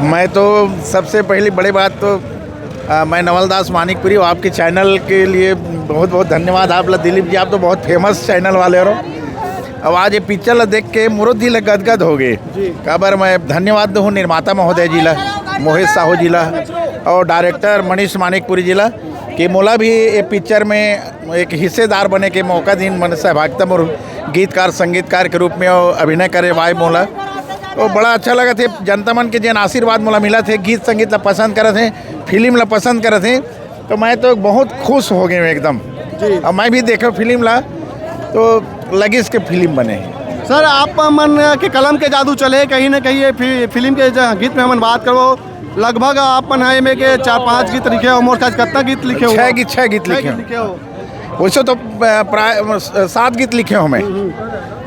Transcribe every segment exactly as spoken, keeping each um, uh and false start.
मैं तो सबसे पहली बड़ी बात तो, अ, मैं नवल दास मानिकपुरी हूँ, आपके चैनल के लिए बहुत बहुत धन्यवाद आप ला, दिलीप जी, आप तो बहुत फेमस चैनल वाले हो। अब आज ये पिक्चर ला देख के मोरो दिल गदगद हो गए। जी। काबर मैं धन्यवाद दूँ निर्माता महोदय जी ला, मोहित साहू जी ला और डायरेक्टर मनीष मानिकपुरी जी ला, कि मोला भी ये पिक्चर में एक हिस्सेदार बने के मौका दिन, मन सहभागिता मोर गीतकार संगीतकार के रूप में अभिनय करे वाय मोला। तो बड़ा अच्छा लगत हे, जनता मन के जेन आशीर्वाद मोला मिलत हे, गीत संगीत ला पसंद करत हे, फिल्म ला पसंद करत हे, तो मैं तो बहुत खुश हो गए हूँ एकदम। जी। अब मैं भी देखे फिल्म ला, तो लगिस के फिल्म बने। सर, आप मन के कलम के जादू चले, कहीं ना कहीं ये फि-, फिल्म के ज-, गीत में हमन बात करबो, लगभग आप मन ह एमे के चार पांच गीत लिखे हो, मोर ख्याल से कतना गीत लिखे हो? छह गीत, छह गीत छह लिखे गीत हो। लिखे हो। वैसे तो, अ, प्राय, अ, सात गीत लिखे हो मैं। हम्म, हम्म।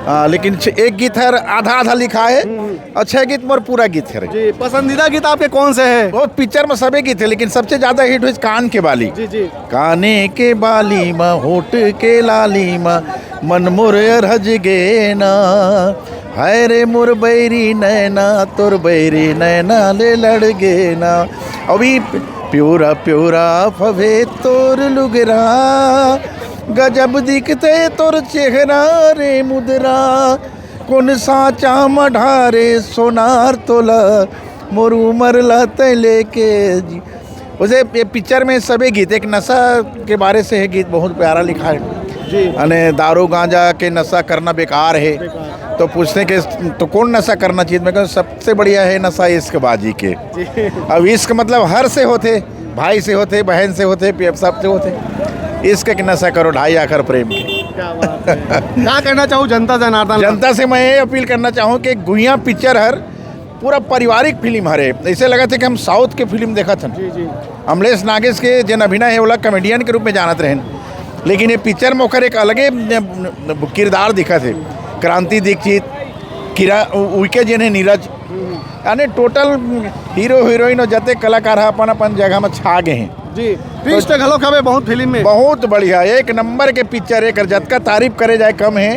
अ, लेकिन छ-, एक गीत हर आधा आधा लिखा है हम्म, हम्म। और छह गीत मोर पूरा गीत हरे। जी, पसंदीदा गीत आपके कौन से है? वो पिक्चर में सभी गीत है, लेकिन सबसे ज्यादा हिट हुई कान के बाली। जी, जी। काने के बाली म, होठ के लाली म, मन मोर अरहज गे ना। हाय रे मोर बैरी नैना, तोर बैरी नैना ले लड़ गे ना। अभी प्योरा प्योरा फवे तोर लुगरा, गजब दिखते तोर चेहरा रे मुदरा, कोन साचा मढ़ारे सोनार तोला, मोर उमर ला तै लेके जी। वैसे ये पिक्चर में सभी गीत, एक नशा के बारे से है गीत, बहुत प्यारा लिखा है। जी। अने दारू गांजा के नशा करना बेकार है। बेकार। तो पूछते कि तो कौन नशा करना चाहिए? मैं कहूँ, सबसे बढ़िया है नशा इश्कबाजी के। जी। अब इश्क मतलब हर से होते, भाई से होते, बहन से होते, पे-, सबसे होते। इश्क के नशा करो ढाई आखर प्रेम के। क्या बात है। क्या कहना चाहूँ जनता जनार्दन ला? जनता से मैं ये अपील करना चाहूँ कि गुइयां पिक्चर हर पूरा पारिवारिक फिल्म हरे, ऐसे लगत हे कि हम साउथ के फिल्म देखत हन। जी, जी। अमलेश नागेश के जेन अभिनय है, ओला कॉमेडियन के रूप में जानत रहेन, लेकिन ये पिक्चर में ओकर एक अलगे न, न, किरदार दिखत हे, क्रांति दीक्षित, किरा, उ-, उइके जेन है नीरज, हम्म। यानी टोटल हीरो हीरोइन और जते कलाकार है अपन अपन जगह में छा गए हैं। जी, ट्विस्ट घलो खबे बहुत फिल्म में। बहुत बढ़िया, एक नंबर के पिक्चर, एक जतका तारीफ करे जाए कम है।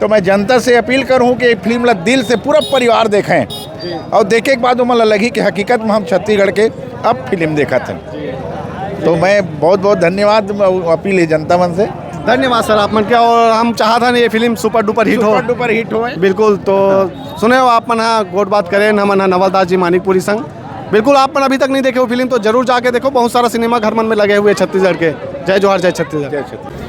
तो मैं जनता से अपील करूँ कि ये फिल्म ला दिल से पूरा परिवार देखें जी। और देखे के बाद ओमन ला लगी कि हकीकत में हम छत्तीसगढ़ के अब फिल्म देखत हन। तो मैं बहुत बहुत धन्यवाद, अपील है जनता मन से। धन्यवाद सर आप मन के, और हम चाहत हन ये फिल्म सुपर डुपर हिट हो। सुपर डुपर हिट हो। बिल्कुल, तो सुने हो आप मन हा गोठ बात करेन, हमन हा नवल दास जी मानिकपुरी संग। बिल्कुल, आप मन अभी तक नहीं देखे हो फिल्म तो जरूर जाके देखो, बहुत सारा सिनेमा घर मन में लगे हुए छत्तीसगढ़ के। जय जोहार, जय छत्तीसगढ़। जय छत्तीसगढ़।